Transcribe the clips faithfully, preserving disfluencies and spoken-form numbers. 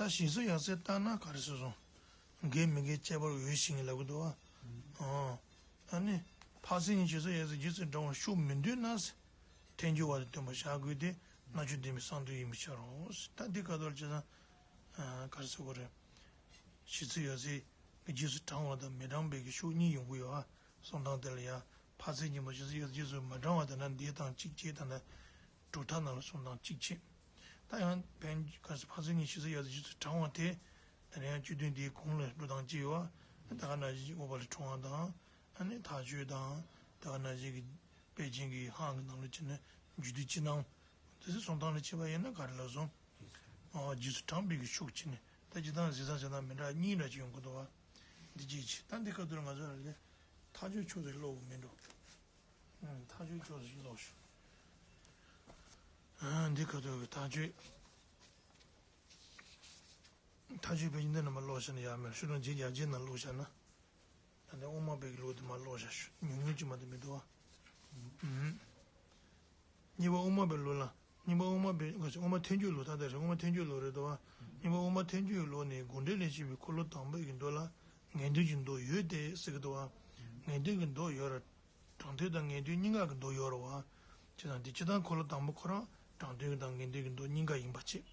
ད་ཞེས་སོགས་ཡང་སེ་ལྟར་ན་ག་རེ་ཟེར་སོང་། དགེ་མི་དགེ་ཁྱད་པར་འོས་ཤིང་ལབ་ཀྱི་འདུག་བ། ཨོ། ཨ་ནི། འཕགས་སེང་གཉིས་ཞེས་སོགས་ཡང་སེ་རྗེས་སུ་འབྲང་བར་ཤོག་མི་འདོད་ན། ཐལ་འགྱུར་བ་དང་བསྟུན་པར་བྱ་དགོས་ཏེ་རྣལ་འབྱོར་ལྡན་པའི་གསང་འདུས་ཡིན་པར་བྱ་རོ། ད་འདི་ཁ་ཐོག་ལ་བྱས་ཙང་། ག་རེ་ཟེར་དགོས་རེད། ཞེས་སོགས་ཡང་སེ་རྗེས་སུ་འབྲང་བ་དང་མི་འབྲང་བའི་གི་ཤོག་གཉིས་ཡོང་གི་ཡོད་ཨ། གསུང་སྟངས་དེ་ལ་ཡ། འཕགས་སེང་གཉིས་པོ་ཞེས་སོགས་ཡང་སེ་རྗེས་སུ་མ་འབྲང་བ་དེ་ན་འདས་དང་གཅིག་བྱས་ད་ན། གྲུབ་མཐའ་ནང་ལ་གསུང་སྟངས་གཅིག་བྱས། ད་ཡང་བན་ག་ས་འཕགས་སེང་གཉིས་ཞེས་སོགས་ཡང་སེ་རྗེས་སུ་འབྲང་བ་དེ། དེ་ནས་ཡང་བཅུད་དོན་འདིའི་གུང་ལ་འགྲོ་སྟངས་གཅིག་ཡོད་ཨ། ད་ག་ནང་བཞིན་དབུ་མ་ལས་འཁྲུངས་པ་དང་། ཨ་ནི་མཐའ་དཔྱོད་དང་། ད་ག་ནང་བཞིན་གྱི་པཎ་ཆེན་གྱི་སྔགས་ཀྱི་ནང་ལ་བྱས་ནས་རྒྱུད་སྡེ་ཕྱི་ནང་། དེ་ཚོ་གསུང་སྟངས་ལ་བྱས་པ་ཡིན་ན་ག་རེ་ལབ་སོང་། ཨོ་རྗེས་སུ་འབྲང་བའི་གི་ཤུགས་ཀྱིས་ནི་ད་ཇི་ལྟར་གཟིགས་སྟངས་བྱེད་སྟངས་མི་འདྲ་གཉིས་འདྲ་ཅིག་ཡོང་གི་འདུག་བ། འདི་ཅིག་བྱས་ད་འདི་ཁ་ཐུར་ང་ཚོ་ལ་ལས་ཐག་ཆོད་ཆོས་ཚོ་ཀློག་གི་མི་འགྲོ། ཐག་ཆོད་ཆོས་ཚོ་ཀློག་ཤོག་འདི་ཁ་ཐུར་གི་ཐག་ཆོད། ཐག་ཆོད་པའི་འདི་ནས་མར་ཀློག་བཞག་ན་ཡག་མེད་ཤུ་རང་རྗེས་རྒྱ་རྗེས་ནས་ཀློག་བཞག་ན། ད་ནི་དབུ་མ་པའི་ལུགས་དེ་མར་ཀློག་བཞག་ཤོག་ཉུང་ཉུང་ཅིག་མ་གཏོགས་མི་འདུག་བ། གཉིས་པ་དབུ་མ་པའི་ལུགས་ལ། གཉིས་པ་དབུ་མ་པའི་དབུ་མ་ཐལ་འགྱུར་ལུགས་ད་ལྟ་རེད་དབུ་མ་ཐལ་འགྱུར་ལུགས་རེད་དོ། གཉིས་པ་དབུ་མ་ཐལ་འགྱུར་ལུགས་ནི་དགོངས་འགྲེལ་ལས་བཤད་པའི་འཁོར་ལོ་དང་པོའི་གི་མདོ་ལ་ངེས་དོན་གྱི་མདོ་ཡོད་དེ་ཟེར་གི་འདུག་བ། ངེས་དོན་གྱི་མདོ་ཡོད་ར། དྲང་དོན་དང་ངེས་དོན་གཉིས་ཀ་གི་མདོ་ཡོད་ར་བ། བྱས་ཙང་འདི་སྤྱིར་བཏང་འཁོར་ལོ་དང་པོ་ཁོ་རང་དྲང་དོན་དང་ངེས་དོན་གྱི་མདོ་གཉིས་ཀ་ཡིན་པ་བྱས།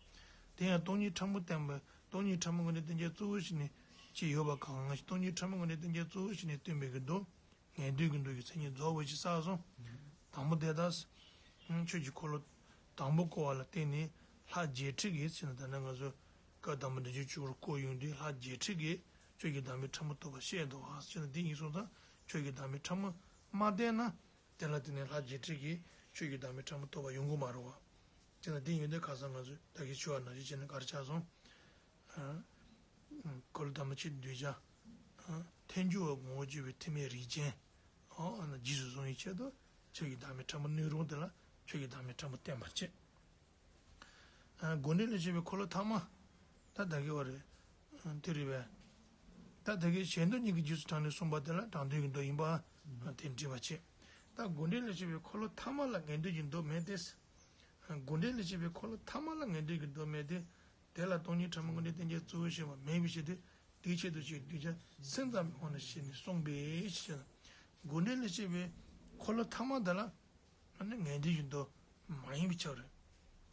དེ་ཡང་སྟོང་ཉིད་ཕྲ་མོ་བསྟན་པ་སྟོང་ཉིད་ཕྲ་མོ་དངོས་གནས་བསྟན་བྱའི་གཙོ་བོ་ཞིག་ནི་ཅི་ཡོད་པ་གང་ཞིག་སྟོང་ཉིད་ཕྲ་མོ་དངོས་གནས་བསྟན་བྱའི་གཙོ་བོ་ཞིག་ནི་སྟོན་པའི་གི་མདོ། ངེས་དོན་གྱི་མདོ་ཡི་མཚན་ཉིད་རྫོགས་པ་ཞིག་བསགས་སོང་། དང་པོ་དེ་དག་ཆོས་ཀྱི་འཁོར་ལོ་དང་པོ་བསྐོར་བ་ལ་བརྟེན་ནས་ལྷ་བརྒྱད་ཁྲི་གིས་ཟེར་ན་ད་ནི་ང་ཚོ་སྐབས་དང་པོ་འདྲི་རྒྱུ་བཅུ་པར་བསྐོར་ཡོང་དུས་ལྷ་བརྒྱད་ཁྲི་གིས་ཆོས་ཀྱི་བདག་མེད་ཕྲ་མོ་ཐོབ་པ་བཤད་འདུག་ཨ་ཟེར་ན་འདི་ཡིན་སོང་ཙང་ཆོས་ཀྱི་བདག་མེད་ཕྲ་མོ་མ་བསྟན་ན་དེ་ལ་བརྟེན་ནས་ལྷ་བརྒྱད་ཁྲི་གིས་ཆོས་ཀྱི་བདག་མེད་ཕྲ་མོ་ཐོབ་པ་ཡོང་གི་མ་རེད་བ། དེ་ལ་འདི་ཡོན་ཏན་ཁ་སང་ང་ཚོས་ད་གིན་ཞུ་བ་ནང་བཞིན་བྱས་ན་ག་རེ་ཆགས་སོང་། འཁོར་ལོ་དང་པོ་ཆོས་ཀྱི་གདུལ་བྱ། ཐལ་འགྱུར་བ་ངོ་བོར་གྱུར་པའི་ཐེག་དམན་རིགས་ཅན། རྗེས་སུ་བཟུང་བའི་ཆེད་དུ་ཆོས་ཀྱི་བདག་མེད་ཕྲ་མོ་སྣོད་རུང་དེ་ལ་ཆོས་ཀྱི་བདག་མེད་ཕྲ་མོ་བསྟན་པར་བྱེད། དགོངས་འགྲེལ་ལས་བཤད་པའི་འཁོར་ལོ་ཐ་མ། ད་ད་གིན་བ་རེད། དེ་རེད་པས། ད་ད་གིན་གཞན་དོན་གཉིས་ཀྱི་རྗེས་སུ་འབྲངས་ནས་གསུངས་པ་དེ་ལ་དྲང་དོན་གྱི་མདོ་ཡིན་པ། དེ་འགྲེལ་པ་བྱེད། ད་དགོངས་འགྲེལ་ལས་བཤད་པའི་འཁོར་ལོ་ཐ་མ་ལ་ངེས་དོན་གྱི་མདོ་མེད་དེ། དགོངས་འགྲེལ་ལས་བཤད་པའི་འཁོར་ལོ་ཐ་མ་ལ་ངེས་དོན་གྱི་མདོ་མེད་དེ། དེ་ལ་སྟོང་ཉིད་ཕྲ་མོ་དངོས་གནས་བསྟན་བྱའི་གཙོ་བོ་ཞེས་པ་མེད་པའི་ཕྱིར་ཏེ། དེའི་ཆེད་དུ་ཆོས་ཀྱི་གདུལ་བྱ་སེམས་ཙམ་པའི་དབང་དུ་བྱས་ནས་གསུངས་པའི་ཕྱིར། དགོངས་འགྲེལ་ལས་བཤད་པའི་འཁོར་ལོ་ཐ་མ་དེ་ལ་ཨ་ནི་ངེས་དོན་གྱི་མདོ་མ་ཡིན་པའི་ཕྱིར།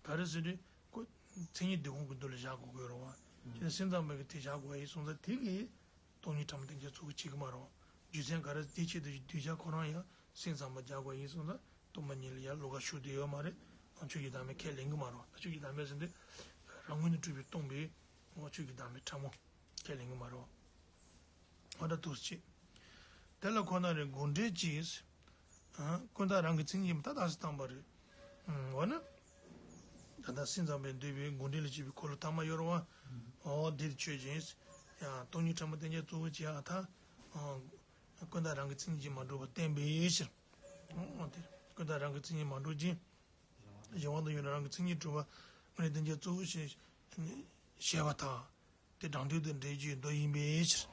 ག་རེ་ཟེར་དུས་ཁོ་མཚན་ཉིད་སྡེ་དགོངས་ཀྱི་མདོ་ལ་བཞག་དགོས་ཀྱི་ཡོད་རེད་བ། ཁྱེད་སེམས་ཙམ་པའི་གི་དེ་བཞག་དགོས་ཡིན་སོང་ཙང་དེ་གིས། སྟོང་ཉིད་ཕྲ་མོ་བསྟན་བྱའི་གཙོ་བོ་བྱེད་ཀྱི་མ་རེད། རྒྱུ་མཚན་ག་རེ་དེའི་ཆེད་དུ་གདུལ་བྱ་ཁོ་རང་ཡང་སེམས་ཙམ་པ་རྒྱག་དགོས་ཡིན་སོང་ཙང་སྟོང་པ་ཉིད་ལ་ཡང་བློ་ཁ་ཞུགས་བསྡད་ཡོད་མ་རེད། ཆོས་ཀྱི་བདག་མེད་ཁས་ལེན་གྱི་མ་རེད། ད་ཆོས་ཀྱི་བདག་མེད་ཟེར་དུས་རང་ངོས་ནས་གྲུབ་པའི་སྟོང་པའི་ཆོས་ཀྱི་བདག་མེད་ཕྲ་མོ་ཁས་ལེན་གྱི་མ་རེད། འོ་ད་འདུག་སེ་བྱེད། དེ་ལ་ཁོ་ན་རེ་དགོངས་འགྲེལ་གྱིས། ཀུན་བརྟགས་རང་གི་མཚན་ཉིད་ད་ད་སེ་བཏང་པ་རེད། འོ་ན། ད་ལྟ་སེམས་ཙམ་པས་འདོད་པའི་དགོངས་འགྲེལ་ལ་བྱེད་པའི་འཁོར་ལོ་ཐ་མ་ཡོད་རེད་བ། འོ་འདིར་ཆོས་ཅན། ཡང་སྟོང་ཉིད་ཕྲ་མོ་བསྟན་བྱའི་གཙོ་བོ་བྱེད་ཨ་ཐ། ཀུན་བརྟགས་རང་གི་མཚན་ཉིད་ཀྱིས་མ་གྲུབ་པ་བསྟན་པའི་ཕྱིར། འོ་དེ་ཀུན་བརྟགས་རང་གི་མཚན་ཉིད་མ་གྲུབ་ཅིང་། གཞན་དབང་དུ་ཡོད་ན་རང་གི་མཚན་ཉིད་གྲུབ་པ་དངོས་གནས་བསྟན་བྱའི་གཙོ་བོ་ཞེས་བཤད་པ་དང་། དེ་དྲང་དོན་དང་འབྲེལ་གྱི་མདོ་ཡིན་པའི་ཕྱིར།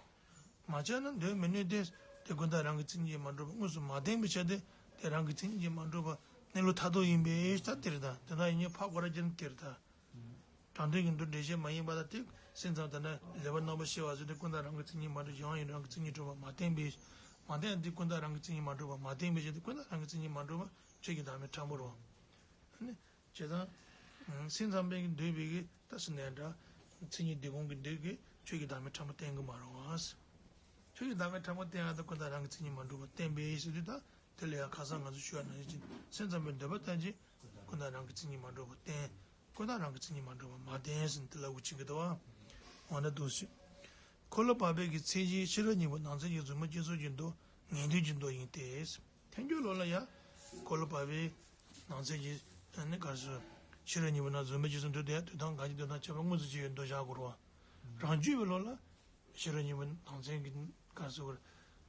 མ་ཁྱབ་ན་འདོད་མི་ནུས་ཏེ། དེ་ཀུན་བརྟགས་རང་གི་མཚན་ཉིད་མ་གྲུབ་པ་དངོས་སུ་མ་བསྟན་པའི་ཕྱིར་ཏེ། དེ་རང་གི་མཚན་ཉིད་ཀྱིས་མ་གྲུབ་པ་གནས་ལུགས་མཐར་ཐུག་ཡིན་པའི་ཕྱིར་དེ་རེད་ད། དེ་དག་ཡིན་ཉིད་ཕར་བགོ་ར་བརྒྱབ་ན་དེ་རེད་ད། དྲང་དོན་གྱི་མདོ་འགྲེལ་བཤད་མ་ཡིན་པ་དང་དེ་སེམས་ཙམ་དེ་ན་ལེགས་པར་རྣམ་པར་ཤེས་པ་ཟེར་ཏེ་ཀུན་བརྟགས་རང་གི་མཚན་ཉིད་མ་གྲུབ་ཀྱང་ཡིན་རང་གི་མཚན་ཉིད་གྲུབ་པ་མ་བསྟན་པའི་མ་བསྟན་དེ་ཀུན་བརྟགས་རང་གི་མཚན་ཉིད་མ་གྲུབ་པ་མ་བསྟན་པའི་ཕྱིར་ཏེ་ཀུན་བརྟགས་རང་གི་མཚན་ཉིད་མ་གྲུབ་པ་ཆོས་ཀྱི་བདག་མེད་ཕྲ་མོ་རེད། བྱས་ཙང་། སེམས་ཙམ་པས་འདོད་པའི་གི་ད་སེམས་ནས་འདྲ། མཚན་ཉིད་སྡེ་དགོངས་ཀྱི་འདོད་ཀྱི་ཆོས་ཀྱི་བདག་མེད་ཕྲ་མོ་བསྟན་གྱི་མ་རེད་བ། ཆོས་ཀྱི་བདག་མེད་ཕྲ་མོ་བསྟན་ཡག་ད་ཀུན་བརྟགས་རང་གི་མཚན་ཉིད་མ་གྲུབ་པ་བསྟན་པའི་ཕྱིར་དུ་ད་དེ་ལ་ཡང་ཁ་སང་ང་ཚོ་ཞུས་པ་ནང་བཞིན་སེམས་ཙམ་པས་འདོད་པ་ལྟར་གྱི་ཀུན་བརྟགས་རང་གི་མཚན་ཉིད་མ་གྲུབ་པ་བསྟན། ཀུན་བརྟགས་རང་གི་མཚན་ཉིད་མ་གྲུབ་པ་མ་བསྟན་ཟེར་ནས་དེ་ལབ་དགོས་ཀྱི་འདུག་བ། འོ་ན་འདུག་སེ། འཁོར་ལོ་བར་པའི་གི་ཚད་གཞིའི་ཤེས་རབ་གཉིས་པོ་ནང་ཚན་གྱི་གཟུགས་མེད་སྤྱི་གཙུག་གི་མདོ་ངེས་དོན་གྱི་མདོ་ཡིན་ཏེ། ཐལ་འགྱུར་ལུགས་ལ་ཡང་འཁོར་ལོ་བར་པའི་ནང་ཚན་གྱི་ནི་ག་རེ་ཟེར། ཤེས་རབ་གཉིས་པོ་ན་གཟུགས་མེད་སྤྱི་གཙུག་འདོད་དེ་ཡང་དོན་དམ་གང་ཞིག་དོན་དམ་ཁྱད་པར་དངོས་སུ་བྱས་ཡོད་མདོ་བཞག་དགོས་རེད་བ། རང་རྒྱུད་པའི་ལུགས་ལ་ཤེས་རབ་གཉིས་པོ་ནང་ཚན་གྱི་ག་རེ་ཟེར་དགོས་རེད།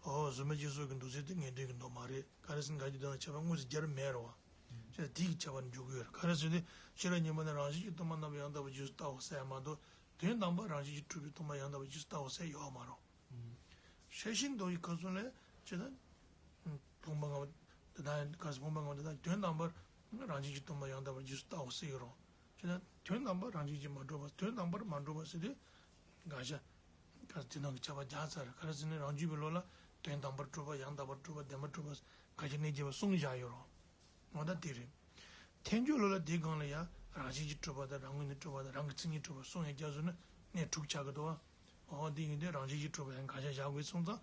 འོ་གཟུགས་མེད་སྤྱི་གཙུག་གི་མདོ་ཚིག་དེ་ངེས་དོན་གྱི་མདོ་མ་རེད། ག་རེ་ཟེར་ན་གང་ཞིག་དོན་དམ་ཁྱད་པར་དངོས་སུ་སྦྱར་མེད་རེད་བ། ཅེས་དེའི་ཁྱད་པར་འཇོག་གི་ཡོད་རེད། ག་རེ་ཟེར་དུས་ཤེས་རབ་གཉིས་པོ་ནི་རང་བཞིན་གྱིས་སྟོང་པ་རྣམ་པར་ཡང་དག་པར་རྗེས་སུ་ལྟ་བའོ་ཟེར་ཡ་མ་གཏོགས་དོན་དམ་པར་རང་བཞིན་གྱིས་གྲུབ་པའི་སྟོང་པ་ཡང་དག་པར་རྗེས་སུ་ལྟ་བའོ་ཟེར་ཡོད་མ་རེད། ཤེར་ཕྱིན་མདོ་ཡི་ཁ་སང་ལས་ཅི་ལྟར། ཕུང་པོ་ལྔ་པོ་དེ་དག་ག་རེ་ཟེར་ཕུང་པོ་ལྔ་པོ་དེ་དག་དོན་དམ་པར་རང་བཞིན་གྱིས་སྟོང་པ་ཡང་དག་པར་རྗེས་སུ་ལྟའོ་ཟེར་ཡོད་རུང་། ཅི་ལྟར་ དོན་དམ་པར་རང་བཞིན་གྱིས་མ་གྲུབ་པ། དོན་དམ་པར་མ་གྲུབ་པ་ཟེར་དུས་དགག་བྱ་ག་དེ་ནང་གི་ཁྱབ་པ་བརྒྱབ་ཚར། ག་རེ་ཟེར་ན་རང་རྒྱུད་པའི་བློ་ལ་དོན་དམ་པར་གྲུབ་པ། ཡང་དག་པར་གྲུབ་པ། བདེན་པར་གྲུབ་པ། དགག་བྱ་གནས་བརྒྱད་པ་གསུངས་བཞག་ཡོད་རེད། འོ་ད་དེ་རེད། ཐལ་འགྱུར་བློ་ལ་དེའི་སྒང་ལ་ཡང་རང་བཞིན་གྱིས་གྲུབ་པ་དང་། རང་ངོས་ནས་གྲུབ་པ་དང་། རང་གི་མཚན་ཉིད་གྲུབ་པ་གསུམ་ཡང་བརྒྱབ་སོང་ན་གནས་དྲུག་ཆགས་ཀྱི་འདུག་བ། འོ་དེ་ཡིན་དུས་རང་བཞིན་གྱིས་གྲུབ་པ་ཡང་དགག་བྱ་བཞག་དགོས་སོང་ཙང་།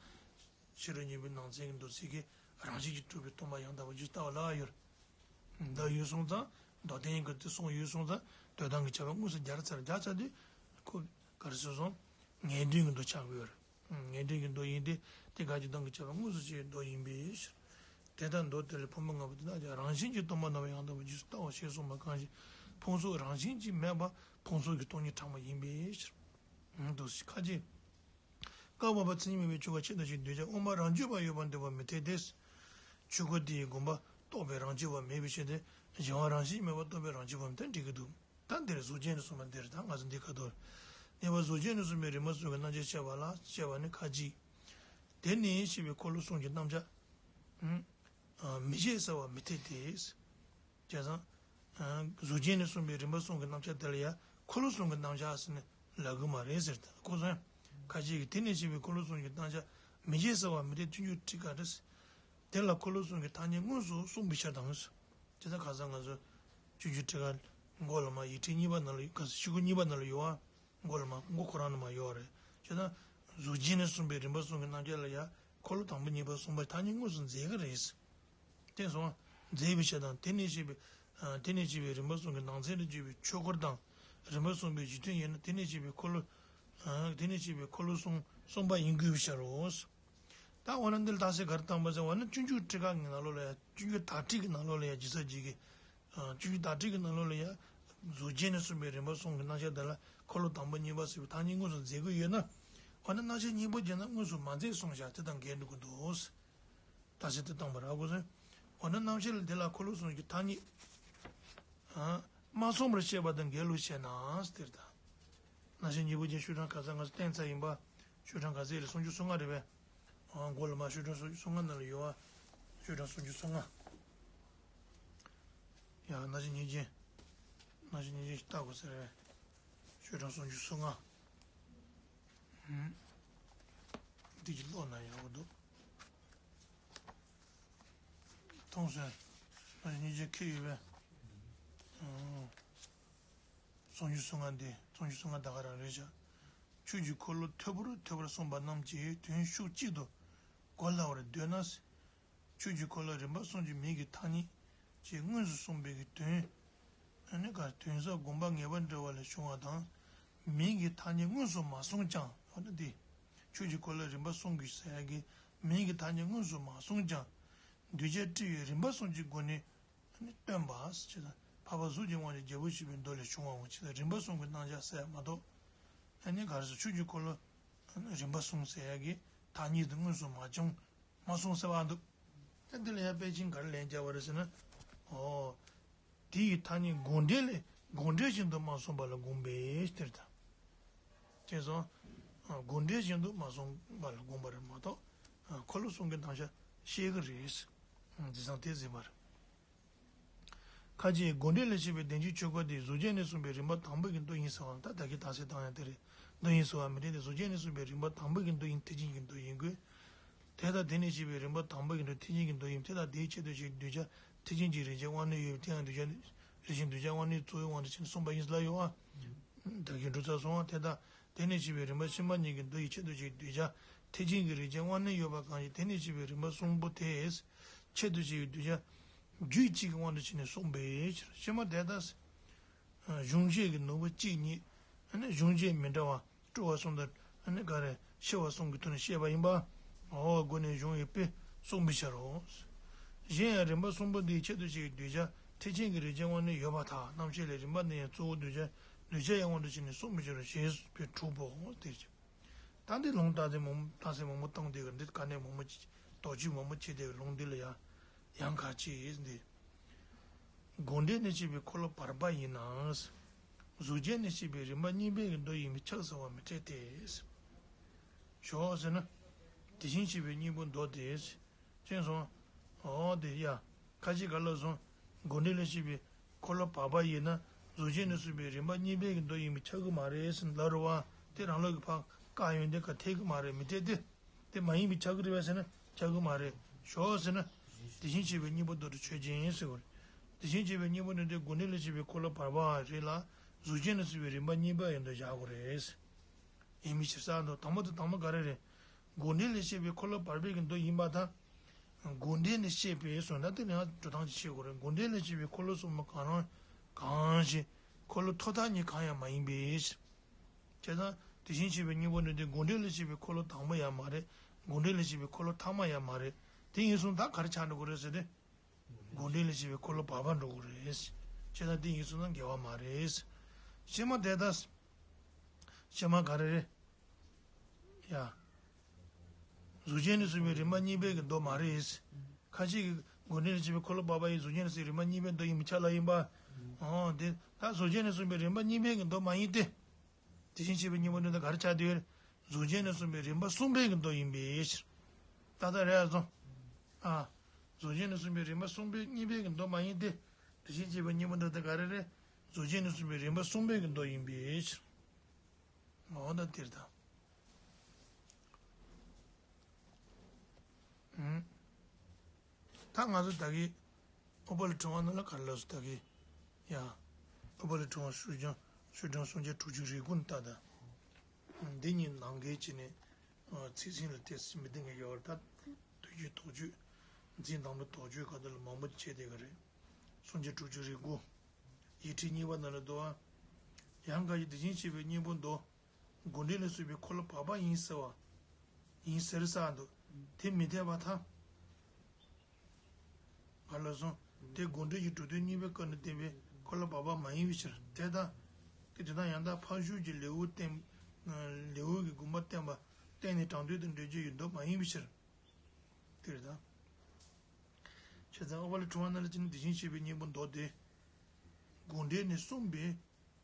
ཕྱི་རོལ་གཉིས་པོའི་ནང་ཚན་གྱི་མདོ་ཚིག་གིས་རང་བཞིན་གྱིས་གྲུབ་པའི་སྟོང་པ་ཡང་དག་པར་རྗེས་སུ་ལྟ་བ་ལབ་ཡོད། འདི་ཡོད་སོང་ཙང་། མདོ་དོན་གྱི་དེ་གསུངས་ཡོད་སོང་ཙང་། དོན་དམ་གྱི་ཁྱབ་པ་དངོས་སུ་སྦྱར་ཚར། སྦྱར་ཚར་དུས་ཁོ་ག་རེ་ཟེར་སོང་། ངེས་དོན་གྱི་མདོ་ཆགས་ཀྱི་ཡོད་རེད། ངེས་དོན་གྱི་མདོ་ཡིན་ཏེ། དེ་དགག་བྱའི་དོན་གྱི་ཁྱབ་པ་དངོས་སུ་བྱས་པའི་མདོ་ཡིན་པའི་ཕྱིར། དེ་ལྟར་མདོ་དེ་ལས་ཕུང་པོ་ལྔ་པོ་དེ་དག་ཀྱང་རང་བཞིན་གྱིས་སྟོང་པ་རྣམ་པར་ཡང་དག་པར་རྗེས་སུ་ལྟའོ་ཞེས་གསུངས་པ་གང་ཞིག་ཕུང་སོགས་རང་བཞིན་གྱིས་མེད་པ་ཕུང་སོགས་ཀྱི་སྟོང་ཉིད་དྲངས་པ་ཡིན་པའི་ཕྱིར། འདུག་ཁ་ཅིག་བཀག་འོས་པ་མཚན་ཉིད་མེད་པའི་ཆོས་འགའ་ཆེད་དུ་བྱས་འདོད་བྱ་དབུ་མ་རང་རྒྱུད་པ་ཡོད་པར་འདོད་པ་མི་འཐད་དེ། ཆོས་འགའ་དེ་ཡི་དགོངས་པ་རྟོགས་པའི་རང་རྒྱུད་པ་མེད་པའི་ཕྱིར་ཏེ། གཞན་པ་རང་བཞིན་མེད་པར་རྟོགས་པའི་རང་རྒྱུད་པ་མི་འཐད་འགྲིག་གི་འདུག་ད་འདིར་གཟུགས་ཅན་ནས་གསུངས་པ་འདིར་ད་ང་ཚོ་འདི་ཁ་ཐོར། གཉིས་པ་གཟུགས་ཅན་ནས་གསུངས་པའི་རིམ་པ་གསུམ་གྱི་རྣམ་གཞག་བཤད་པ་ལ། བཤད་པ་ནི་ཁ་ཅིག་དེ་ནི་ཞེས་པའི་འཁོར་ལོ་གསུམ་གྱི་རྣམ་གཞག་མི་བྱེད་ཟེར་བ་མི་འཐད་དེ། བྱས་ཙང་། གཟུགས་ཅན་ནས་གསུངས་པའི་རིམ་པ་གསུམ་གྱི་རྣམ་གཞག་དེ་ལ་ཡང་འཁོར་ལོ་གསུམ་གྱི་རྣམ་གཞག་ཟེར་ནས་ལབ་གི་མ་རེད་ཟེར་ཏེ། ཁོ་ཚོ་ཡང་ཁ་ཅིག་གིས་དེ་ནས་ཞེས་པའི་འཁོར་ལོ་གསུམ་གྱི་རྣམ་གཞག་མི་བྱེད་ཟེར་བ་མི་འཐད། སྤྱོད་འཇུག་ཁྲིད་ཀ་རེད། དེ་ལ་འཁོར་ལོ་གསུམ་གྱི་ཐ་སྙད་དངོས་སུ་གསུངས་པའི་ཕྱིར་དང་། དེ་ལྟར་ཁ་སང་ང་ཚོ་སྤྱོད་འཇུག་ཁྲིད་ཀ་མགོ་ལ་མ་ཡིག་ཁྲིད་གཉིས་པ་ནང་ལ། ཁ་སང་ཤོག་གུ་གཉིས་པ་ནང་ལ་ཡོད་པ། མགོ་ལ་མ། མགོ་ཁོ་རང་ནང་མ་ཡོད་རེད། བྱས་ཙང་གཟུགས་ཅན་ནས་གསུངས་པའི་རིམ་པ་གསུམ་གྱི་རྣམ་གཞག་ལ་ཡང་འཁོར་ལོ་དང་པོ་གཉིས་པ་གསུམ་པའི་ཐ་སྙད་དངོས་སུ་མཛད་ཀྱི་རེད། དེ་སོང་མཛད་པའི་ཕྱིར་དང་། དེ་ནས་ཞེས་པའི། དེ་ནས་ཞེས་པའི་རིམ་པ་གསུམ་གྱི་ནང་ཚན་དུ་གྱུར་པའི་ཆོས་འཁོར་དང་། རིམ་པ་གསུམ་པའི་གཞི་མཐུན་ཡིན་ན། དེ་ནས་ཞེས་པའི་འཁོར་ལོ། དེ་ནས་ཞེས་པའི་འཁོར་ལོ་གསུམ་གསུངས་པ་ཡིན་དགོས་པའི་ཕྱིར་རོ། ད་འོ་ན་འདི་ལ་རྟགས་གསལ་ག་རེ་བཏང་པ་ཟེར་བ་ན། སྤྱོད་འཇུག་ཁྲིད་ཀ་གི་ནང་ལོགས་ལ་ཡང་། སྤྱོད་འཇུག་དག་ཁྲིད་ཀྱི་ནང་ལོགས་ལ་ཡང་། རྗེ་ས་རྗེ་གི། སྤྱོད་འཇུག་དག་ཁྲིད་ཀྱི་ནང་ལོགས་ལ་ཡང་། གཟུགས་ཅན་ནས་གསུངས་པའི་རིམ་པ་གསུམ་གྱི་རྣམ་གཞག་དེ་ལ་འཁོར་ལོ་དང་པོ་གཉིས་པ་ཟེར་བའི་ཐ་སྙད་དངོས་སུ་མཛད་ཀྱི་ཡོད་ན། འོ་ན་རྣམ་གཞག་གཉིས་པོ་བརྒྱབ་ན་དངོས་སུ་མ་མཛད་གསུངས་བཞག་དེ་དང་འགལ་འགྲོ་གི་འདུག་རྟགས་གསལ་དེ་བཏང་བ་རེད་གོ་ཟེར། འོ་ན་རྣམ་གཞག་ལ་དེ་ལ་འཁོར་ལོ་གསུམ་གྱི་ཐ་སྙད་མ་གསུངས་པར་བཤད་པ་དང་འགལ་ལོ་ཞེ་ན། དེ་ལྟར་རྣམ་གཞག་གཉིས་པོ་ཅན་ཤོག་གྲངས་ག་ཚོད་ང་ཚོ་བསྟན་ཚར་ཡིན་པ། ཤོག་གྲངས་ག་ཚོད་རེད། སུམ་ཅུ་སོ་ལྔ་རེད་པས། ཨ། མགོ་ལ་མ་ཤོག་གྲངས་སུམ་ཅུ་སོ་ལྔ་ནང་ལ་ཡོད་པ། ཤོག་གྲངས་སུམ་ཅུ་སོ་ལྔ། ཡ། རྣམ་གཞག་གཉིས་ཅན། རྣམ་གཞག་གཉིས་ཅན་ཞིག་ལྟ་དགོས་ས་རེད། ཤོག་གྲངས་སུམ་ཅུ་སོ་ལྔ། ཧུམ། འདི་ཅིག་ཀློག་ན་ཡག་པོ་འདུག་མཐོང་སོང་། རྣམ་གཞག་གཉིས་ཅན་ཁེལ་ཡོད་པས། ཨང་། སུམ་ཅུ་སོ་ལྔ་འདི། སུམ་ཅུ་སོ་ལྔ་ད་ག་རང་རེད་བཞག་ཆོས་ཀྱི་འཁོར་ལོ་ཐོད་པར་ཐོད་པར་གསུངས་པ་རྣམས་ཀྱི་དོན་ཤུགས་གཅིག་ཏུ་གོ་སླ་བར་འདོད་ན། ཆོས་ཀྱི་འཁོར་ལོ་རིམ་པ་གསུམ་གྱི་མིང་གི་ཐ་སྙད་ཅེས་དངོས་སུ་གསུངས་པའི་གི་དོན། ཨ་ནི་ག་དོན་ཟབ་དགོངས་པ་ངེས་པར་འགྲེལ་བ་ལས་བྱུང་བ་དང་། མིང་གི་ཐ་སྙད་དངོས་སུ་མ་གསུངས་ཀྱང་། འོ་ན་འདི། ཆོས་ཀྱི་འཁོར་ལོ་རིམ་པ་གསུམ་གྱི་ཟེར་ཡ་གི་མིང་གི་ཐ་སྙད་དངོས་སུ་མ་གསུངས་ཀྱང་། གདུལ་བྱ་སྤྲུལ་བའི་རིམ་པ་གསུམ་གྱི་སྒོ་ནས། ཨ་ནི་སྟོན་པ་ཟེར་ན། འཕགས་པ་གཟུགས་ཀྱི་དབང་ཕྱུག་རྒྱལ་པོ་ཞེས་པའི་མདོ་ལས་བྱུང་བའོ། ཅེས་དང་རིམ་པ་གསུམ་གྱི་རྣམ་གཞག་ཟེར་ཡ་མ་གཏོགས། ཨ་ནི་ག་རེ་ཟེར། ཆོས་ཀྱི་འཁོར་ལོ་རིམ་པ་གསུམ་ཟེར་ཡ་གི་ཐ་སྙད་དེ་དངོས་སུ་མ་བྱུང་། མ་གསུངས་ཟེར་བ་འདུག་ད་འདི་ལ་ཡང་དཔེ་ཅན་ག་རེ་ལན་བརྒྱབ་པ་རེད་ཟེར་ན། འོ། དེ་ཡི་ཐ་སྙད་དགོངས་འགྲེལ་ལས། དགོངས་འགྲེལ་བཞིན་དུ་མ་གསུངས་པ་ལ་དགོངས་པའི་ཕྱིར་དང་། ཅེས་སོ། དགོངས་འགྲེལ་བཞིན་དུ་མ་གསུངས་པ་ལ་དགོངས་པ་རེད་མ་གཏོགས། འཁོར་ལོ་གསུམ་གྱི་རྣམ་གཞག་ཤེས་ཀྱི་རེད། འཛིན་སྟངས་དེ་འཛིན་པ་རེད། ཁ་ཅིག་དགོངས་འགྲེལ་ལས་བཤད་པའི་བདེན་བཞིའི་ཆོས་འཁོར་དེ་གཟུགས་ཅན་ནས་གསུངས་པའི་རིམ་པ་དང་པོ་གི་མདོ་ཡིན་ཟེར་བའང་ད་ད་གིན་རྟགས་གསལ་བཏང་ཡ་དེ་རེད། མདོ་ཡིན་ཟེར་བ་མི་འཐད་དེ། གཟུགས་ཅན་ནས་གསུངས་པའི་རིམ་པ་དང་པོ་གི་མདོ་ཡིན། ཐེག་ཆེན་གྱི་མདོ་ཡིན་དགོས། དེ་ལྟར་དེ་ནས་བཤད་པའི་རིམ་པ་དང་པོ་གི་མདོ་ཐེག་ཆེན་གྱི་མདོ་ཡིན། དེ་ལྟར་དེའི་ཆེད་དུ་བཤད་པའི་གདུལ་བྱ་ཐེག་ཆེན་གྱི་རིགས་ཅན་དབང་རྣོན་ཡོད་པས། དེ་ཡང་གདུལ་བྱ་རིགས་ཅན་དབང་རྣོན་གཙོ་བོའི་དབང་དུ་བྱས་ནས་གསུངས་པ་ཡིན་ཟེར་ལབ་ཡོད་པ། ད་གིན་འགྲོ་ཚར་སོང་བ། དེ་ལྟར་དེ་ནས་བཤད་པའི་རིམ་པ་ཕྱི་མ་གཉིས་ཀྱི་མདོ་ཡི་ཆེད་དུ་བཤད་པའི་གདུལ་བྱ་ཐེག་ཆེན་གྱི་རིགས་ཅན་དབང་རྣོན་ཡོད་པ་གང་ཞིག་དེ་ནས་བཤད་པའི་རིམ་པ་གསུམ་པོ་དེས་ཆེད་དུ་བཤད་པའི་གདུལ་བྱ་རྒྱུད་གཅིག་གི་དབང་དུ་བྱས་ནས་གསུངས་པའི་ཕྱིར། ཕྱི་མ་དེ་ལྟར། གཞུང་བཤད་ཀྱི་ནོར་བུ་གཅིག་ཉིད། ཨ་ནི་གཞུང་བཤད་མི་འདྲ་བ་སྤྲོས་པ་གསུམ་དང་། ཨ་ནི་ག་རེ། ཕྱེ་བ་གསུམ་གྱི་ཐོག་ནས་བཤད་པ་ཡིན་པ། འོ་སྒོ་ནས་གཞུང་ཡི་དཔེ་གསུངས་པའི་ཕྱིར་རོ། གཞན་ཡང་རིམ་པ་གསུམ་པོ་འདིའི་ཆེད་དུ་བཤད་པའི་གདུལ་བྱ་ཐེག་ཆེན་གྱི་རིགས་ཅན་དབང་རྣོན་ཡོད་པར་ཐལ། རྣམ་བཤད་ལས་རིམ་པ་འདི་ཡང་གཙོ་བོ་གདུལ་བྱ་གདུལ་བྱ་ཡི་དབང་དུ་བྱས་ནས་གསུངས་པའི་ཕྱིར་རོ་ཞེས་པའི་དྲུག་པོ་དེ། ད་འདི་ལུང་རྟགས་གསལ་མང་པོ་རྟགས་གསལ་མང་པོ་བཏང་དེ་གི་འདི་དཀའ་གནད་མང་པོ་ཅིག་དོགས་གཅོད་མང་པོ་བྱས་དེ་གི་ལུང་འདི་ལ་ཡང་ཡང་ཁ་ཅིག་འདི། དགོངས་འགྲེལ་ནས་བཤད་པའི་འཁོར་ལོ་བར་པ་ཡིན་ནའང་། གཟུགས་ཅན་ནས་བཤད་པའི་རིམ་པ་གཉིས་པའི་གི་མདོ་ཡིན་པས་ཁྱབ་ཟེར་བ་མི་འཐད་དེ། ཞོག་ཟེར་ན། དེ་བཞིན་གཤེགས་པའི་སྙིང་པོ་མདོ་སྟེ། ཅེས་སོ། འོ་དེ་ཡ། ཁ་ཅིག་ག་ལ་སོང་། དགོངས་འགྲེལ་ལས་བཤད་པའི་འཁོར་ལོ་བར་པ་ཡིན་ན། གཟུགས་ཅན་ནས་གསུངས་པའི་རིམ་པ་གཉིས་པའི་གི་མདོ་ཡིན་པས་ཁྱབ་ཀྱི་མ་རེད་ཟེར་ལབ་རེད་བ། དེ་རང་ལུགས་ཀྱི་ཕར་བཀག་ཡོང་དེ་ག་འཐད་ཀྱི་མ་རེད། མི་འཐད་དེ། དེ་མ་ཡིན་པས་ཁྱབ་ཀྱི་རེད་བས་ཟེར་ན་ཁྱབ་ཀྱི་མ་རེད། ཞོག་ཟེར་ན། དེ་བཞིན་གཤེགས་པའི་སྙིང་པོ་མདོ་སྡེ་ཆོས་ཅན་ཟེར་བ་རེད། དེ་བཞིན་གཤེགས་པའི་སྙིང་པོ་མདོ་སྡེ་དགོངས་འགྲེལ་ལས་བཤད་པའི་འཁོར་ལོ་བར་པ་རེད་ལ། གཟུགས་ཅན་ནས་གསུངས་པའི་རིམ་པ་གཉིས་པ་ཡིན་དུ་བཞག་དགོས་རེད། ཡིན་མིན་ཞིབ་ས་འདུག་དང་པོ་དེ་དང་པོ་ག་རེ་རེད། དགོངས་འགྲེལ་ལས་བཤད་པའི་འཁོར་ལོ་བར་པའི་གི་མདོ་ཡིན་པ་དང་། དགོངས་འགྲེལ་ལས་བཤད་པའི་གསུངས་ན་དེ་ནི་ཡང་འགྲོ་སྟངས་ཅིག་ཤེས་དགོས་རེད། དགོངས་འགྲེལ་ལས་བཤད་པའི་འཁོར་ལོ་གསུམ་པོ་གང་རུང་གང་ཞིག་འཁོར་ལོ་ཐོག་མཐའ་གཉིས་གང་ཡང་མ་ཡིན་པའི་ཕྱིར། བྱས་ཙང་དེ་བཞིན་གཤེགས་པའི་སྙིང་པོ་འདི་དགོངས་འགྲེལ་ལས་བཤད་པའི་འཁོར་ལོ་དང་པོ་ཡང་མ་རེད། དགོངས་འགྲེལ་ལས་བཤད་པའི་འཁོར་ལོ་ཐ་མ་ཡང་མ་རེད། དེ་ཡིན་སོང་ད་ག་རེ་ཆགས་འགྲོ་གི་རེད་ཟེར་ཏེ། དགོངས་འགྲེལ་ལས་བཤད་པའི་འཁོར་ལོ་བར་པ་འགྲོ་གི་རེད། བྱས་ཙང་དེ་ཡིན་སོང་ན་འགལ་བ་མ་རེད། ཕྱི་མ་དེ་ལྟ། ཕྱི་མ་ག་རེ་རེད། ཡ། གཟུགས་ཅན་ནས་གསུངས་པའི་རིམ་པ་གཉིས་པའི་གི་མདོ་མ་རེད། ཁ་ཅིག་གིས་དགོངས་འགྲེལ་ལས་བཤད་པའི་འཁོར་ལོ་བར་པ་ཡི་གཟུགས་ཅན་ནས་གསུངས་རིམ་པ་གཉིས་པའི་མདོ་ཡིན་པའི་ཆ་ལ་ཡིན་པ། ཨོ་དེ་ད་གཟུགས་ཅན་ནས་གསུངས་པའི་རིམ་པ་གཉིས་པའི་གི་མདོ་མ་ཡིན་ཏེ། དེ་བཞིན་གཤེགས་པའི་སྙིང་པོ་འདི་ད་ག་རེ་ཆགས་བསྡད་ཡོད། གཟུགས་ཅན་ནས་གསུངས་པའི་རིམ་པ་གསུམ་པའི་གི་མདོ་ཡིན་པའི་ཕྱིར། ཏག་ཏག་རེད་ཨ་སོང་། ཨ། གཟུགས་ཅན་ནས་གསུངས་པའི་རིམ་པ་གསུམ་པའི་གཉིས་པའི་གི་མདོ་མ་ཡིན་ཏེ། དེ་བཞིན་གཤེགས་པའི་སྙིང་པོ་འདི་ད་ག་རེ་རེད། གཟུགས་ཅན་ནས་གསུངས་པའི་རིམ་པ་གསུམ་པའི་གི་མདོ་ཡིན་པའི་ཕྱིར། འོ་ན་དེར་ད། ཨུམ། ད་ང་ཚོ་ད་གི་ཨོ་པ་ལི་ཕྲེང་བ་ནང་ལ་ག་རེ་ལབ་སོང་ད་གི། ཡ། ཨོ་པ་ལི་ཕྲེང་བ་ཤུགས་ཀྱང་ཤུགས་ཀྱང་སངས་རྒྱས་དྲུག་ཅུ་རེ་དགུ་ནི་ད་ད། འདི་གཉིས་ནང་འགལ་བྱས་ནས། ཚིག་ཟིན་ལ་ཏོག་ཙམ་མི་བདེ་ངེས་ཡོད་རེད་ད། མདོ་རྒྱུད་དོགས་གཅོད། འཛིན་དང་པོ་དོགས་གཅོད་ག་དུ་ལ་མང་པོ་བྱས་བསྡད་ཀྱི་རེད། སངས་རྒྱས་དྲུག་ཅུ་རེ་དགུ། ཡིག་ཕྲེང་གཉིས་པ་ནང་ལ་འདུག་ཨ། ཡང་ག་ཡི་དེ་བཞིན་གཤེགས་པའི་སྙིང་པོ་མདོ། དགོངས་འགྲེལ་ལས་གསུངས་པའི་འཁོར་ལོ་བར་པ་ཡིན་ཟེར་བ། ཡིན་ཟེར་ས་འདུག་དེ་མི་འཐད་པར་ཐལ། ག་ལ་སོང་། དེ་དགོངས་འགྲེལ་གྱི་གྲུབ་དོན་གཉིས་པའི་སྐབས་ནས་བསྟན་པའི་འཁོར་ལོ་བར་པ་མ་ཡིན་པའི་ཕྱིར། དེ་ལྟ། དེ་དེ་དང་ཡང་དག་ཕར་ཞོག་གི་ལེའུ་བསྟན། ལེའུ་གི་དགོངས་པ་བསྟན་པ། བསྟན་ནས་དྲང་དོན་དུ་འགྲེལ་རྒྱུ་ཡི་མདོ་མ་ཡིན་པའི་ཕྱིར། དེ་རེད་ད། བྱས་ཙང་ཨོ་པ་ལི་ཕྲེང་བ་ནང་ལ་ཅི་ནི་དེ་བཞིན་གཤེགས་པའི་སྙིང་པོ་མདོ་སྟེ། དགོངས་འགྲེལ་ནས་གསུངས་པའི་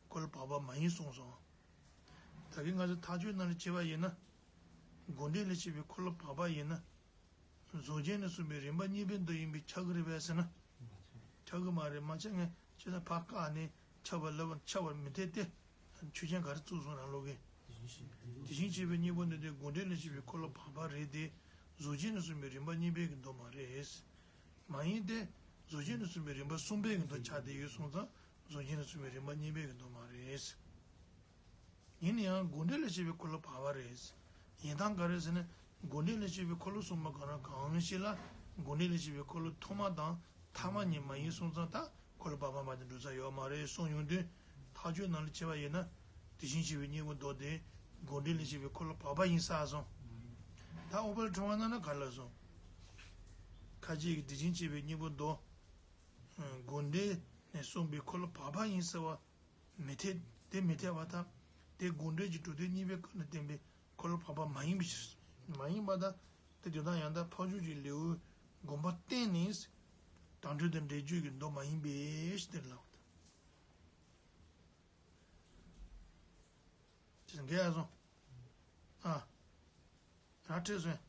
འཁོར་ལོ་བར་པ་མ་ཡིན་གསུངས་སོང་། ད་གིན་ང་ཚོ་མཐའ་དཔྱོད་ནང་ལ་བྱས་པ་ཡིན་ན། དགོངས་འགྲེལ་ལས་བཤད་པའི་འཁོར་ལོ་བར་པ་ཡིན་ན། གཟུགས་ཅན་ནས་གསུངས་པའི་རིམ་པ་གཉིས་པའི་མདོ་ཡིན་པས་ཁྱབ་ཀྱི་རེད་པས་ཟེར་ན། ཁྱབ་ཀྱི་མ་རེད། མ་ཁྱབ་ངས་ཅི་ལྟར་ཕར་བཀག་ནས་ཁྱབ་པ་ལབ་པ་ཁྱབ་པར་མི་འཐད་དེ། ཆོས་ཅན་ག་རེ་བཙུགས་སོང་རང་ལུགས་ཀྱིས། དེ་བཞིན་གཤེགས་པའི་སྙིང་པོ་འདི་དེ་དགོངས་འགྲེལ་ལས་བཤད་པའི་འཁོར་ལོ་བར་པ་རེད་དེ། གཟུགས་ཅན་ནས་གསུངས་པའི་རིམ་པ་གཉིས་པའི་གི་མདོ་མ་རེད། མ་ཡིན་ཏེ། གཟུགས་ཅན་ནས་གསུངས་པའི་རིམ་པ་གསུམ་པའི་གི་མདོ་ཆགས་བསྡད་ཡོད་སོང་ཙང་། གཟུགས་ཅན་ནས་གསུངས་པའི་རིམ་པ་གཉིས་པའི་གི་མདོ་མ་རེད། ཡིན་ན་ཡང་དགོངས་འགྲེལ་ལས་བཤད་པའི་འཁོར་ལོ་བར་པ་རེད། ཡིན་སྟངས་ག་རེ་ཟེར་ན། དགོངས་འགྲེལ་ལས་བཤད་པའི་འཁོར་ལོ་གསུམ་པོ་གང་རུང་གང་ཞིག་ལ། དགོངས་འགྲེལ་ལས་བཤད་པའི་འཁོར་ལོ་ཐོག་མ་དང་ཐ་མ་གཉིས་མ་ཡིན་སོང་ཙང་ད་འཁོར་ལོ་བར་པ་མ་དེ་འགྲོ་ས་ཡོད་མ་རེད་གསུངས་ཡོང་དུས། མཐའ་དཔྱོད་ནང་ལ་བྱས་པ་ཡིན་ན། དེ་བཞིན་གཤེགས་པའི་སྙིང་པོ་མདོ་དེ། དགོངས་འགྲེལ་ལས་བཤད་པའི་འཁོར་ལོ་བར་པ་ཡིན་ས་སོང་། ད་ཨོ་པ་ལི་ཕྲེང་བ་ནང་ན་ག་ལ་སོང་། ཁ་ཅིག་གིས་དེ་བཞིན་གཤེགས་པའི་སྙིང་པོ་མདོ། དགོངས་འགྲེལ་ནས་གསུངས་པའི་འཁོར་ལོ་བར་པ་ཡིན་ཟེར་བ། མི་འཐད། དེ་མི་འཐད་པར་ཐལ། དེ་དགོངས་འགྲེལ་གྱི་གྲུབ་དོན་གཉིས་པའི་སྐབས་ནས་བསྟན་པའི་འཁོར་ལོ་བར་པ་མ་ཡིན་པའི་ཕྱིར། མ་ཡིན་པར་ཐལ། དེ་དེ་དང་ཡང་དག་ཕར་ཞོག་གི་ལེའུའི་དགོངས་པ་བསྟན་ནས། དྲང་དོན་དུ་འགྲེལ་རྒྱུ་གི་མདོ་མ་ཡིན་པའི་ཕྱིར་དེར་ལབ་པ་དང་། ཅི་འགལ་སོང་། ཨ། ར་སྤྲད་སོང་།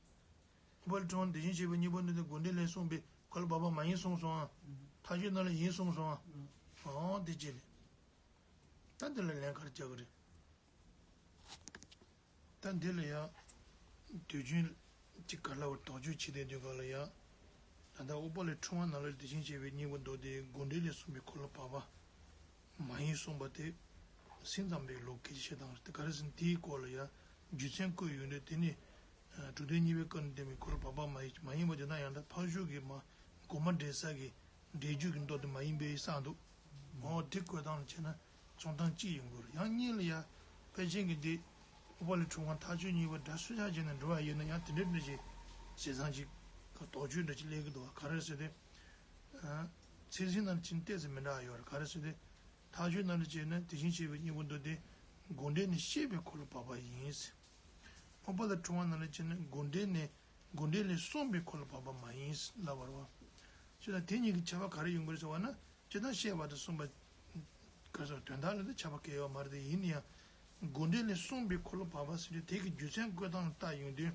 ཨོ་པ་ལི་ཕྲེང་བ་དེ་བཞིན་གཤེགས་པའི་སྙིང་པོ་འདི་དེ་དགོངས་འགྲེལ་ལས་གསུངས་པའི་འཁོར་ལོ་བར་པ་མ་ཡིན་གསུངས་སོང་ཨ། མཐའ་དཔྱོད་ནང་ལ་ཡིན་གསུངས་སོང་ཨ། ཨོ་དེ་ཅི་རེད། ད་འདི་ལ་ལན་ག་རེ་རྒྱག་གི་རེད། ད་འདི་ལ་ཡང་། དུས་རྒྱུན་གཅིག་ག་ལ་བར་དོགས་གཅོད་བྱེད་བསྡད་དུས་ག་ལ་ཡང་། ད་ལྟ་ཨོ་པ་ལི་ཕྲེང་བ་ནང་ལ་དེ་བཞིན་གཤེགས་པའི་སྙིང་པོ་མདོ་དེ་དགོངས་འགྲེལ་ལས་གསུངས་པའི་འཁོར་ལོ་བར་པ་མ་ཡིན་གསུངས་པ་དེ་སེམས་ཙམ་པའི་ལུགས་ཀྱི་བཤད་སྟངས་རེད། དེ་ག་རེ་ཟེར་ན་དེའི་སྐོར་ལ་ཡང་རྒྱུ་མཚན་བཀོད་ཡོང་དུས་དེ་ནི་གྲུབ་དོན་གཉིས་པའི་སྐབས་ནས་བསྟན་པའི་འཁོར་ལོ་བར་པ་མ་ཡིན་མ་ཡིན་པ་དེ་དང་ཡང་དག་ཕར་ཞོག་གི་མ་གོ་མ་འདྲེས་ས་གི་འགྲེལ་རྒྱུ་གི་མདོ་དེ་མ་ཡིན་པའི་ས་འདུག་འོ་དེ་བཀོད་སྟངས་ལ་བྱས་ན་ཚོང་སྟངས་གཅིག་ཡིན་དགོས་རེད། ཡང་གཉིས་ལ་ཡ། ཕལ་ཆེར་གྱི་འདི། ཨོ་པ་ལི་ཁྲོམ་ཁ་ཐག་ཆོད་གཉིས་པ་འདྲ་སུ་ཆགས་བྱས་ནས་འགྲོ་བ་ཡིན་ན་ཡང་དེ་འདྲ་འདྲ་ཞིག་བྱས་ཙང་ཅིག་ག་དོགས་གཅོད་འདྲ་ཅིག་སླེབས་ཀྱི་འདུག་བ། ག་རེ་ཟེར་ཏེ། ཚིག་ཟིན་ནང་ཕྱིན་ཏོག་ཙམ་མི་འདྲ་བ་ཡོད་རེད། ག་རེ་ཟེར་ཏེ། ཐག་ཆོད་ནང་ལ་བྱས་ན་དེ་བཞིན་གཤེགས་པའི་སྙིང་པོ་མདོ་སྡེ་དགོངས་འགྲེལ་ནས་བཤད་པའི་འཁོར་ལོ་བར་པ་ཡིན། ཨོ་པ་ལི་ཁྲོམ་ཁ་ནང་ལ་བྱས་ན་དགོངས་འགྲེལ་ནས། དགོངས་འགྲེལ་ལས་གསུངས་པའི་འཁོར་ལོ་བར་པ་མ་ཡིན་ལབ་པ་རེད་བ། བྱས་ཙང་དེ་གཉིས་ཀྱི་ཁྱད་པར་ག་རེ་ཡོང་གི་རེད་ཟེར་བ་ན། སྤྱིར་བཏང་བཤད་པ་དང་གསུངས་པ། ག་རེ་ཟེར་དོན་དག་ལ་ནི་ཁྱད་པར་གང་ཡང་ཡོད་མ་རེད་དེ། ཡིན་ན་ཡང་། དགོངས་འགྲེལ་ལས་གསུངས་པའི་འཁོར་ལོ་བར་པ་ཟེར་དུས་དེ་གི་རྒྱུ་མཚན་བཀོད་སྟངས་ལ་བལྟ་ཡོང་དུས།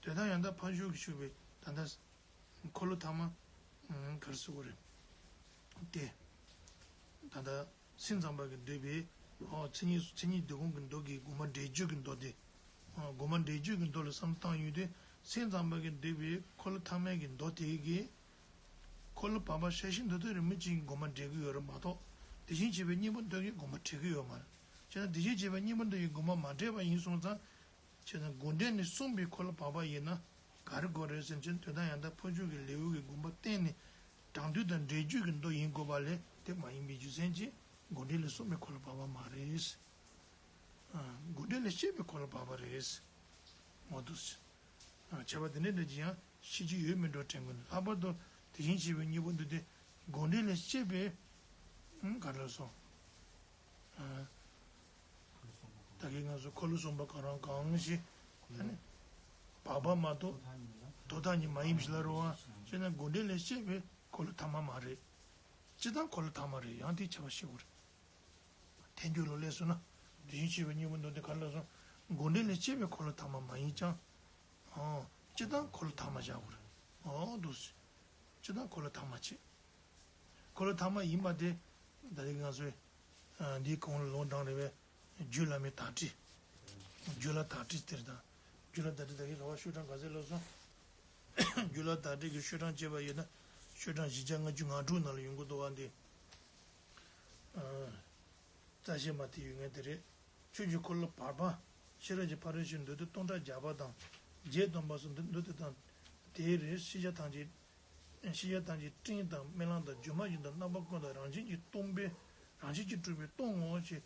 དོན་དག་ཡང་དག་ཕར་ཞོག་གི་ཞུགས་པའི་ད་ལྟ། འཁོར་ལོ་ཐ་མ། ག་རེ་ཟེར་དགོས་རེད། དེ། ད་ལྟ། སེམས་ཙམ་པ་གིས་འདོད་པའི་ཨོ་མཚན་ཉིད་མཚན་ཉིད་སྡུད་ཁང་གི་མདོ་གི་དགོངས་པ་འགྲེལ་བརྗོད་ཀྱི་མདོ་དེ། ཨོ་དགོངས་པ་འགྲེལ་བརྗོད་ཀྱི་མདོ་ལ་བསམ་བློ་བཏང་ཡོང་དུས་སེམས་ཙམ་པ་གིས་འདོད་པའི་འཁོར་ལོ་ཐ་མའི་གི་མདོ་དེ་གིས་འཁོར་ལོ་བར་པ་ཤེར་ཕྱིན་མདོ་སྡེ་རིན་པོ་ཆེའི་དགོངས་པ་འགྲེལ་གྱི་ཡོད་རེད་མ་གཏོགས། དེ་བཞིན་གཤེགས་པའི་སྙིང་པོ་མདོ་གི་དགོངས་པ་འགྲེལ་གྱི་ཡོད་མ་རེད། བྱས་ན་དེ་བཞིན་གཤེགས་པའི་སྙིང་པོ་མདོ་ཡི་དགོངས་པ་མ་འགྲེལ་བ་ཡིན་སོང་ཙང་། བྱས་ན་དགོངས་འགྲེལ་ནས་གསུངས་པའི་འཁོར་ལོ་བར་པ་ཡིན་ན་ག་རེ་དགོས་རེད་ཟེར་ན། དོན་དམ་ཡང་དག་ཕར་ཕྱོགས་ཀྱི་ལེའུ་གི་དགོངས་པ་བསྟན་ནས་དྲང་དོན་དང་འགྲེལ་བརྗོད་ཀྱི་མདོ་ཡིན་དགོས་པ་ལས་དེ་མ་ཡིན་པའི་རྒྱུ་མཚན་གྱིས་དགོངས་འགྲེལ་ལས་གསུངས་པའི་འཁོར་ལོ་བར་པ་མ་རེད། ཨ། དགོངས་འགྲེལ་ལས་བཤད་པའི་འཁོར་ལོ་བར་པ་རེད། འོ་འདུག་སེ། ཨ། བྱས་པ་དེ་འདྲ་འདྲ་ཅིག་ཡང་ཤེས་ཀྱི་ཡོད་མེད་འགྲོ་དྲན་དགོས་འདུག་ལྷག་པར་དུ་དེ་བཞིན་གཤེགས་པའི་སྙིང་པོ་མདོ་སྡེ་དགོངས་འགྲེལ་ལས་བཤད་པའི། ཨང་། ག་རེ་ལབ་སོང་། ཨ། ད་གིན་ང་ཚོ་འཁོར་ལོ་གསུམ་པ་གང་རུང་གང་ཞིག་ཨ་ནི་བར་པ་མ་གཏོགས་ཐོག་མཐའ་གཉིས་མ་ཡིན་པ་ཞིག་ལབ་རེད་བ། བྱས་ན་དགོངས་འགྲེལ་ལས་བཤད་པའི་འཁོར་ལོ་ཐ་མ་མ་རེད། སྤྱིར་བཏང་འཁོར་ལོ་ཐ་མ་རེད། ཡང་དེའི་ཁྱད་པར་ཤེས་དགོས་རེད། ཐལ་འགྱུར་ལ་སླེབས་སོང་ན། དེ་བཞིན་གཤེགས་པའི་སྙིང་པོ་མདོ་སྡེ་ག་རེ་ལབ་སོང་། དགོངས་འགྲེལ་ལས་བཤད་པའི་འཁོར་ལོ་ཐ་མ་མ་ཡིན་ཀྱང་། ཨོ། སྤྱིར་བཏང་འཁོར་ལོ་ཐ་མ་བཞག་དགོས་རེད། ཨོ་འདུག་སེ། སྤྱིར་བཏང་འཁོར་ལོ་ཐ་མ་བྱས། འཁོར་ལོ་ཐ་མ་ཡིན་པ་དེ། ད་རེས་ང་ཚོས། ཨ། འདིའི་གོང་ལ་ལུང་དྲངས་རེད་པས། རྒྱུད་བླ་མའི་དར་ཊཱིཀ་རྒྱུད་བླ་དར་ཊཱིཀ་དེར་དང་། རྒྱུད་བླ་དར་ཊཱིཀ་ད་གིན་རེད་བ་ཤོག་གྲངས་ག་ཚོད་ལབ་སོང་། རྒྱུད་བླ་དར་ཊཱིཀ་གི་ཤོག་གྲངས་བྱས་པ་ཡིན་ན། ཤོག་གྲངས་བཞི་བརྒྱ་ལྔ་བཅུ་ང་དྲུག་ནང་ལ་ཡོང་གི་འདུག་བ་འདི། ཨ། རྩ་ཤེ་མ་དེ་ཡོད་ངེས་དེ་རེད། ཆོས་ཀྱི་འཁོར་ལོ་བར་པ། ཤེས་རབ་ཀྱི་ཕ་རོལ་ཕྱིན་མདོ་སྡེ་སྟོང་ཕྲག་བརྒྱ་པ་དང་། བརྒྱད་སྟོང་པ་སོགས་མདོ་སྡེ་དང་། དེའི་རིགས་ཤེས་བྱ་ཐམས་ཅད། ཤེས་བྱ་ཐམས་ཅད་སྤྲིན་དང་རྨི་ལམ་དང་སྒྱུ་མ་བཞིན་དུ་རྣམ་པ་ཀུན་ཏུ་རང་བཞིན་གྱིས་སྟོང་པའི། རང་བཞིན་གྱིས་གྲུབ་པས་སྟོང་ངོ་ཞེས་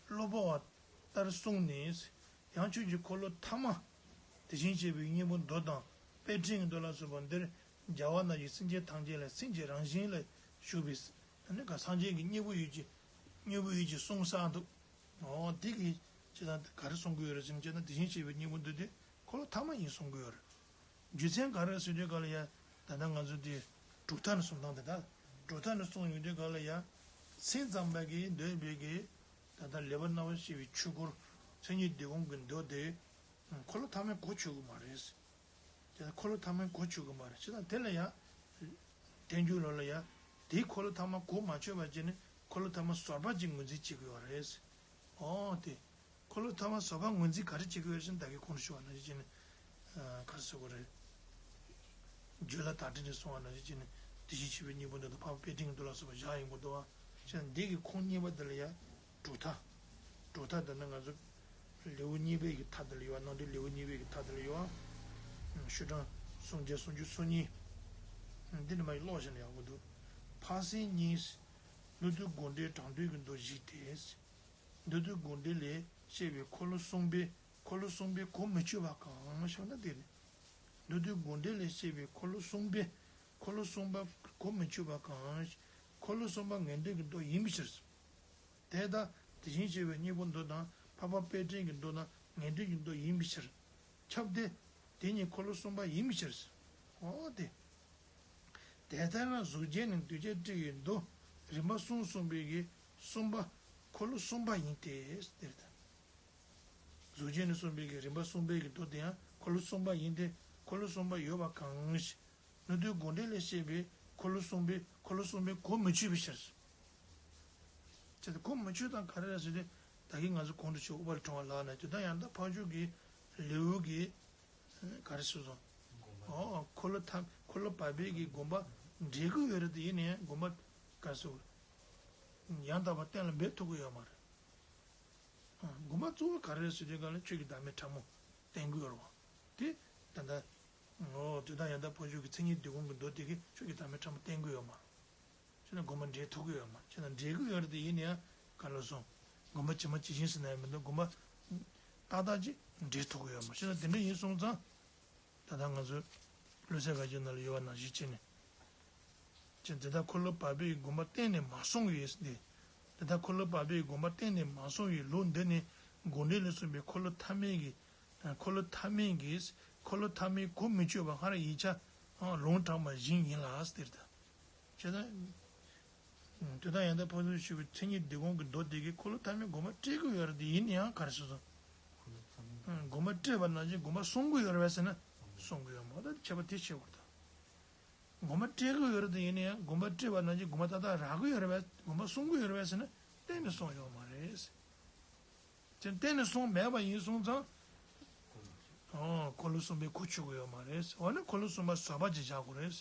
བློ་སྦྱོང་བ་ལྟར་གསུངས་ནས། ཡང་ཆོས་ཀྱི་འཁོར་ལོ་ཐ་མ། དེ་བཞིན་གཤེགས་པའི་སྙིང་པོ་མདོ་དང་དཔལ་སྤྲིན་གྱི་མདོ་ལ་སོགས་པ་འདིར་རྒྱལ་བ་རྣམས་ཀྱིས་སེམས་ཅན་ཐམས་ཅད་ལ་སེམས་ཀྱི་རང་བཞིན་ལ་བཞུགས་པའི། ཨ་ནི་ག་སངས་རྒྱས་ཀྱི་སྙིང་པོ་ཡོད་ཀྱི། སྙིང་པོ་ཡོད་ཀྱི་གསུངས་ས་འདུག་ཨོ་དེ་གིས་ཅི་ལ་ག་རེ་གསུང་གི་ཡོད་རེད་ཟེར་ན། ཅི་ལ་དེ་བཞིན་གཤེགས་པའི་སྙིང་པོ་མདོ་སྡེ་འཁོར་ལོ་ཐ་མ་ཡིན་གསུང་གི་ཡོད་རེད། རྒྱུ་མཚན་ག་རེ་ཟེར་དུས་ག་ལ་ཡ། ད་ལྟ་ང་ཚོ་དེ་གྲུབ་མཐའ་ནས་གསུང་སྟངས་དེ་དག་གྲུབ་མཐའ་ནས་གསུང་ཡོང་དུས་ག་ལ་ཡ། སེམས་ཙམ་པ་གིས་འདོད་པའི་གི། ད་ལྟ་ལེགས་པར་སྣང་བར་བྱེད་པའི་ཆོས་སྐོར། མཚན་ཉིད་སྡུད་ཁང་གི་མདོ་དེ། འཁོར་ལོ་ཐ་མའི་གོ་ཆོད་གི་མ་རེད། དེ་ལ་འཁོར་ལོ་ཐ་མའི་གོ་ཆོད་གི་མ་རེད། ཅི་ལ་དེ་ལ་ཡ། ཐལ་འགྱུར་ལ་ལ་ཡ། དེའི་འཁོར་ལོ་ཐ་མ་གོ་མ་ཆོད་པ་བྱས་ནས་འཁོར་ལོ་ཐ་མ་ཟོར་པ་ཅིག་ངོས་འཛིན་བྱེད་ཀྱི་ཡོད་རེད། ཨོ་དེ། འཁོར་ལོ་ཐ་མ་ཟོར་པ་ངོས་འཛིན་ག་རེ་བྱེད་ཀྱི་ཡོད་རེད་ཟེར་ན། ད་གིན་གོང་དུ་ཞུས་པ་ནང་བཞིན་བྱས་ནས། ཨ། ག་རེ་ཟེར་དགོས་རེད། རྒྱུད་བླ་དར་ཊཱིཀ་ནས་གསུངས་པ་ནང་བཞིན་བྱས་ནས་དེ་བཞིན་གཤེགས་པའི་སྙིང་པོ་མདོ་དང་འཕགས་པ་དཔལ་སྤྲིན་གྱི་མདོ་ལ་སོགས་པ་བཞག་ཡོང་གི་འདུག་བ། བྱས་ན་འདི་གི་ཁུངས་རྙེད་པ་འདི་ལ་ཡ། གྲུབ་མཐའ། གྲུབ་མཐའ་འདི་ནི་ང་ཚོ་ལེའུ་གཉིས་པའི་གི་མཐའ་འདི་ལ་ཡོད་པ། ནང་དོན་ལེའུ་གཉིས་པའི་གི་མཐའ་འདི་ལ་ཡོད་པ། ཤོག་གྲངས་སུམ་བརྒྱ་སུམ་ཅུ་སོ་གཉིས། འདི་ནི་མ་ཡིག་ཀློག་བཞིན་ཡག་པོ་འདུག་འཕགས་སེང་གཉིས། ཀླུ་བདུད་དགོངས་འགྲེལ་དྲང་དོན་གྱི་མདོ་བཞི་སྟེ། མདོ་སྡེ་དགོངས་འགྲེལ་ལས་བཤད་པའི་འཁོར་ལོ་གསུམ་པའི། འཁོར་ལོ་གསུམ་པའི་གོ་མི་ཆོད་པ་གང་ཞེ་ན་དེ་རེད། མདོ་སྡེ་དགོངས་འགྲེལ་ལས་བཤད་པའི་འཁོར་ལོ་གསུམ་པའི། འཁོར་ལོ་གསུམ་པ་གོ་མི་ཆོད་པ་གང་། འཁོར་ལོ་གསུམ་པ་ངེས་དོན་གྱི་མདོ་ཡིན་པའི་ཕྱིར། དེ་ལྟར་དེ་བཞིན་གཤེགས་པའི་སྙིང་པོ་མདོ་དང་འཕགས་པ་དཔལ་སྤྲིན་གྱི་མདོ་རྣམས་ངེས་དོན་གྱི་མདོ་ཡིན་པའི་ཕྱིར། ཁྱབ་སྟེ། དེ་ཉིད་འཁོར་ལོ་གསུམ་པ་ཡིན་པའི་ཕྱིར། འོ་དེ། དེ་ལྟར་ན་གཟུགས་ཅན་ནི་འདུས་བྱས་སྤྲུལ་པའི་མདོ། རིམ་པ་གསུམ་གསུངས་པའི་གི་གསུམ་པ་འཁོར་ལོ་གསུམ་པ་ཡིན་ཏེ། དེ་ལྟར། གཟུགས་ཅན་ནི་གསུངས་པའི་གི་རིམ་པ་གསུམ་པའི་གི་མདོ་དེ་ཡང་འཁོར་ལོ་གསུམ་པ་ཡིན་ཏེ། འཁོར་ལོ་གསུམ་པ་ཡོད་པ་གང་ཞིག་མདོ་སྡེ་དགོངས་འགྲེལ་ལས་བཤད་པའི་འཁོར་ལོ་གསུམ་པའི། འཁོར་ལོ་གསུམ་པའི་གོ་མི་ཆོད་པའི་ཕྱིར། ཅེས་དེ་གོ་མི་ཆོད་སྟངས་ག་རེ་རེད་ཟེར་ཏེ། ད་གིན་ང་ཚོ་གོང་དུ་ཞུས་ཨུཏྤལ་ཕྲེང་བ་ལབ་ན། དོན་དམ་ཡང་དག་འཕགས་མཆོག་གི་ལེའུ་གི་ག་རེ་ཟེར་སོང་། ཨོ། འཁོར་ལོ་ཐ། འཁོར་ལོ་བར་པའི་གི་དགོངས་པ་འགྲེལ་གྱི་ཡོད་རེད་དེ། ཡིན་ནའི་དགོངས་པ་ག་རེ་ཟེར། ཡང་དག་པ་གཏན་ལ་འབེབས་ཐུབ་ཀྱི་ཡོད་མ་རེད། དགོངས་པ་གཙོ་བོ་ག་རེ་རེད་ཟེར་དུས་ག་ལ་ཆོས་ཀྱི་བདག་མེད་ཕྲ་མོ་བསྟན་གྱི་ཡོད་རེད་བ། དེ་ད་ལྟ། ཨོ། དོན་དམ་ཡང་དག་འཕགས་མཆོག་གི་མཚན་ཉིད་སྡུད་ཁང་གི་མདོ་དེ་གིས་ཆོས་ཀྱི་བདག་མེད་ཕྲ་མོ་བསྟན་གྱི་ཡོད་མ་རེད། བྱས་ན་དགོངས་པ་འགྲེལ་ཐུབ་ཀྱི་ཡོད་མ་རེད། བྱས་ན་འགྲེལ་གྱི་ཡོད་རེད་དེ། ཡིན་ན་ཡང་ག་ལ་སོང་། དགོངས་པ་ཇི་མ་ཇི་བཞིན་ཟེར་ན་ཡང་མི་འདུག་དགོངས་པ་ཏག་ཏག་ཅིག་འགྲེལ་ཐུབ་ཀྱི་ཡོད་མ་རེད། བྱས་ན་དེ་འདྲ་ཡིན་སོང་ཙང་། ད་ལྟ་ང་ཚོའི་བློ་གསལ་དགའ་སྐྱིད་ནང་ལ་ཡོད་པ་ནང་བཞིན་བྱས་ནས། ཅེས་དེ་ལྟར་འཁོར་ལོ་བར་པའི་དགོངས་པ་གཏན་ནས་མ་གསུངས་པས་ཏེ། དེ་ལྟར་འཁོར་ལོ་བར་པའི་དགོངས་པ་གཏན་ནས་མ་གསུངས་པས། ལུགས་འདི་ནི་དགོངས་འགྲེལ་ལས་གསུངས་པའི་འཁོར་ལོ་ཐ་མའི་གི། འཁོར་ལོ་ཐ་མའི་གི། འཁོར་ལོ་ཐ་མའི་གོ་མི་ཆོད་པ་སྔར་ཡིག་ཆ་ལུང་དྲངས་པ་བཞིན་ཡིན་ལ་ཟེར་ཏེ། བྱས་ན། དོན་དམ་ཡང་དག་འཕགས་མཆོག་ཞུ་བའི་མཚན་ཉིད་སྡུད་ཁང་གི་མདོ་དེ་གིས་འཁོར་ལོ་ཐ་མའི་དགོངས་པ་སྤྲད་ཀྱི་ཡོད་རེད་དེ། ཡིན་ན་ཡང་ག་རེ་ཟེར་སོང་། དགོངས་པ་སྤྲད་པ་ནང་བཞིན་དགོངས་པ་གསུང་གི་ཡོད་རེད་པས་ཟེར་ན། གསུང་གི་ཡོད་མ་རེད། ཁྱད་པར་དེ་ཤེས་དགོས་རེད་ད། དགོངས་པ་སྤྲད་ཀྱི་ཡོད་རེད་དེ། ཡིན་ན་ཡང་དགོངས་པ་སྤྲད་པ་ནང་བཞིན་དགོངས་པ་ཏག་ཏག་རག་གི་ཡོད་རེད་པས། དགོངས་པ་གསུང་གི་ཡོད་རེད་པས་ཟེར་ན། གཏན་ནས་གསུངས་ཡོད་མ་རེད། དེ་གཏན་ནས་གསུངས་མེད་པ་ཡིན་སོང་ཙང་། ཨོ། འཁོར་ལོ་གསུམ་པའི་གོ་ཆོད་ཀྱི་ཡོད་མ་རེད། འོ་ན་འཁོར་ལོ་གསུམ་པ་བཟོད་པ་ཅིག་བཞག་དགོས་རེད།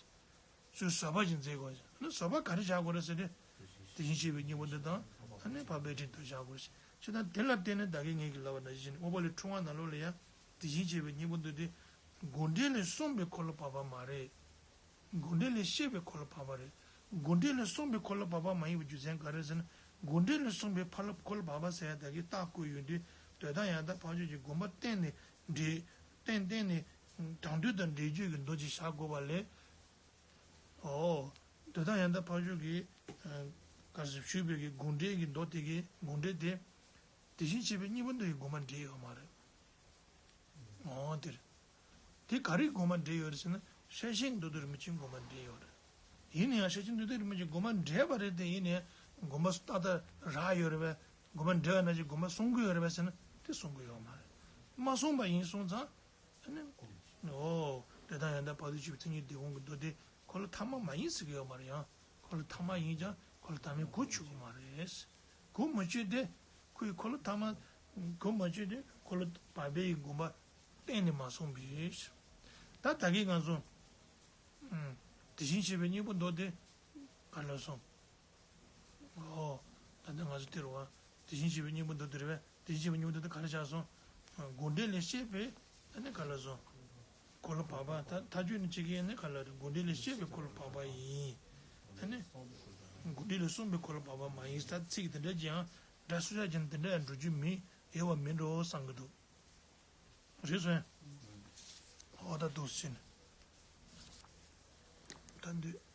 ཚུར་བཟོད་པ་ཞིག་མཛད་དགོས། ཨ་ནི་བཟོད་པ་ག་རེ་བཞག་དགོས་རེད་ཟེར་ཏེ། དེ་བཞིན་གཤེགས་པའི་སྙིང་པོ་འདི་དང་། ཨ་ནི་འཕགས་པའི་སྤྲིན་དུ་བཞག་དགོས་ཞེས། ད་དེ་ལ་བརྟེན་ནས་ད་གིན་ངེད་ཀྱིས་ལབ་པ་ནང་བཞིན་དབུ་མ་ལས་འཁྲུངས་པ་ནང་ལོགས་ལ་ཡང་དེ་བཞིན་གཤེགས་པའི་སྙིང་པོ་འདི་དེ། དགོངས་འགྲེལ་ལས་གསུངས་པའི་འཁོར་ལོ་བར་པ་མ་རེད། དགོངས་འགྲེལ་ལས་བཤད་པའི་འཁོར་ལོ་བར་པ་རེད། དགོངས་འགྲེལ་ལས་གསུངས་པའི་འཁོར་ལོ་བར་པ་མ་ཡིན་པའི་རྒྱུ་མཚན་ག་རེ་ཟེར་ན། དགོངས་འགྲེལ་ལས་གསུངས་པའི་འཁོར་ལོ་བར་པ་ཟེར་ཡ་ད་གིན་རྟགས་བཀོད་ཡོང་དུས་འདོད་དང་ཡང་དག་འཕགས་མཆོག་གི་དགོངས་པ་གཏན་ནས་འགྲེལ། གཏན་གཏན་ནས་དྲང་དོན་དང་འགྲེལ་བརྗོད་ཀྱི་མདོ་ཅིག་བཞག་དགོས་པ་ལས། ཨོ། འདོད་དང་ཡང་དག་འཕགས་མཆོག་གིས། ཨ། ག་རེ་ཞུས་པའི་གི་དགོངས་འགྲེལ་གྱི་མདོ་དེ་གི་དགོངས་འགྲེལ་དེ། དེ་བཞིན་གཤེགས་པའི་སྙིང་པོ་འདི་ཡི་དགོངས་པ་འགྲེལ་ཡོད་མ་རེད། ཨོ་དེ་རེད། དེ་ག་རེའི་དགོངས་པ་འགྲེལ་ཡོད་རེད་ཟེར་ན། སྲས་ཆེན་མདོ་སྡེ་རིན་པོ་ཆེའི་དགོངས་པ་འགྲེལ་ཡོད་རེད། ཡིན་ན་ཡང་སྲས་ཆེན་མདོ་སྡེ་རིན་པོ་ཆེའི་དགོངས་པ་འགྲེལ་བ་རེད་དེ། ཡིན་ནའི་དགོངས་པ་ཏག་ཏག་རག་ཡོད་རེད་པས། དགོངས་པ་འགྲེལ་བ་ནང་བཞིན་དགོངས་པ་གསུང་གི་ཡོད་རེད་པས་ཟེར་ན། དེ་གསུང་གི་ཡོད་མ་རེད། མ་གསུངས་པ་ཡིན་སོང་ཙང་། ཨ་ནི། ཨོ། འདོད་དང་ཡང་དག་འཕགས་བསྟོད་ཆོས་ཀྱི་མཚན་ཉིད་སྡེ་དགོངས་ཀྱི་མདོ་སྡེ་འཁོར་ལོ་ཐ་མ་མ་ཡིན་ཟེར་གྱི་ཡོད་མ་རེད། ཡང་འཁོར་ལོ་ཐ་མ་ཡིན་ཀྱང་འཁོར་ལོ་ཐ་མའི་གོ་ཆོད་ཀྱི་མ་རེད། གོ་མ་ཆོད་དེ། ཁོའི་འཁོར་ལོ་ཐ་མ། གོ་མ་ཆོད་དེ་འཁོར་ལོ་བར་པའི་དགོངས་པ་གཏན་ནས་མ་གསུངས་པས། ད་ད་གིན་ང་ཚོ། ཨུམ། དེ་བཞིན་གཤེགས་པའི་སྙིང་པོ་མདོ་སྡེ་ག་ལ་སོང་། ཨོ། ད་ལྟ་ང་ཚོ་དེ་རུ་བ། དེ་བཞིན་གཤེགས་པའི་སྙིང་པོ་མདོ་སྡེ་རེད་པས། དེ་བཞིན་གཤེགས་པའི་སྙིང་པོ་མདོ་སྡེ་ག་ལ་བཞག་སོང་། དགོངས་འགྲེལ་ལས་བཤད་པའི། ད་ནི་ག་ལ་སོང་། འཁོར་ལོ་བར་པ། ད་མཐའ་དཔྱོད་ནས་བྱེད་ཀྱི་ཡིན་ན་ག་ལ་རེད། དགོངས་འགྲེལ་ལས་བཤད་པའི་འཁོར་ལོ་བར་པ་ཡིན། ད་ནི། དགོངས་འགྲེལ་ལས་གསུངས་པའི་འཁོར་ལོ་བར་པ་མ་ཡིན། ད་ཚིག་དེ་འདྲ་ཅིག་ཡང་སྒྲ་གསུག་བྱ་ཅན་དེ་འདྲ་ཡང་འགྲོ་རྒྱུ་མི་ཡོད་པ་མིན་འགྲོ་བསམ་གྱི་འདུག་རེད་སོང་། ཨོ་ད་འདུག་ཟིན། ད་འདུག